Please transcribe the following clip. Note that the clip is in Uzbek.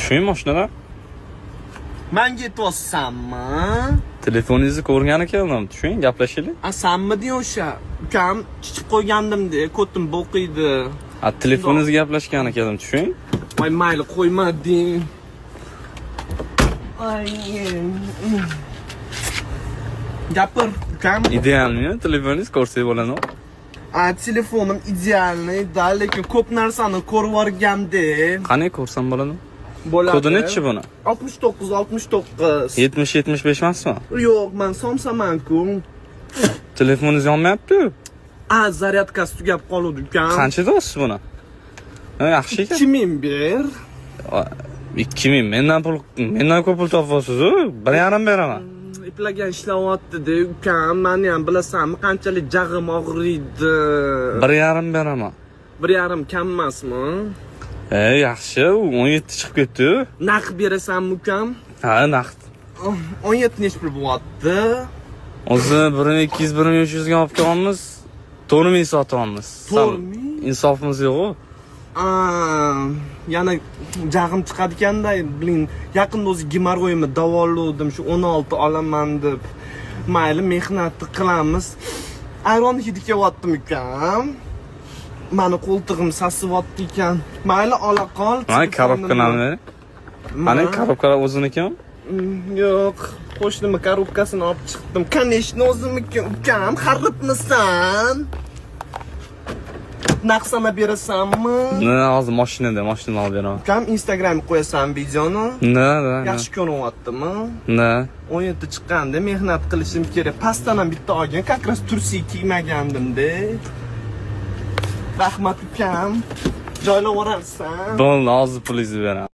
Tushing mashinadan. Manga aytyapsanmi? Telefoningizni ko'rgani keldim. Tushing, gaplashaylik. A, sanmiding o'sha? Ukam chichib qo'ygandim-da, ko'tim bo'qiydi. A, telefoningizni gaplashgani keldim. Tushing. Voy, mayli, qo'ymading. Ay. Gapir, ukam. Идеальный telefoningiz, ko'rsak bo'ladi. A, telefonim идеальный, да, lekin ko'p narsani ko'rib yuborganda. Qani, ko'rsam bo'ladi? Bo'ladi. Kodi nechi buni? 69 69. 70 75 emasmi? Yo'q, man somsaman-ku. Telefoningiz yonmayapti-yu. A, zaryadkasi tugab qoldi, ukam. Qancha deyapsiz buni? Ha, yaxshi ekan. 2000 ber. 2000 mendan ko'p pul topyapsiz-u. 1,5 beraman. Eplagan ishlayapti-da, ukam. Mani ham bilasanmi, qanchalik jag'im og'riydi. 1,5 beraman. 1,5 kam emasmi? E, yaxshi, 17 chiqib ketdi-yu. Naqd berasanmi, ukam? Ha, naqd. 17 nechi pul bo'lyapti? O'zi 1200, 1300 ga olib kelyapmiz. 4000 sotyapmiz. 4000? Insofimiz yo'q-u. Aa, yana jag'im chiqadi ekanda, блин, yaqinda o'zi gemorroyimni davolovdim, shu 16 olaman deb. Mayli, mehnatni qilamiz. Ayron hidi kelyaptimi, ukam? Mani qo'ltig'im sasivyapti ekan. Mayli, ola qol. Mana korobkalarni bering. Mana korobkalar o'zinikimi? Yo'q, qo'shnimni korobkasini olib chiqdim. Конечно, o'zimniki, ukam, haribmisan? Naqd sanab berasanmi? Na, hozir mashinada, mashinada olib beraman. Ukam, Instagramga qo'yasan videoni? Na, na. Yaxshi ko'rinyaptimi? Na. 17 chiqqanda mehnat qilishim kerak. Pastdan ham bitta olgin, как раз tursi kiymagandimda. Rahmat, ukam. Joylab yuborarsan. Bo'ldi, hozir pulingizni beraman.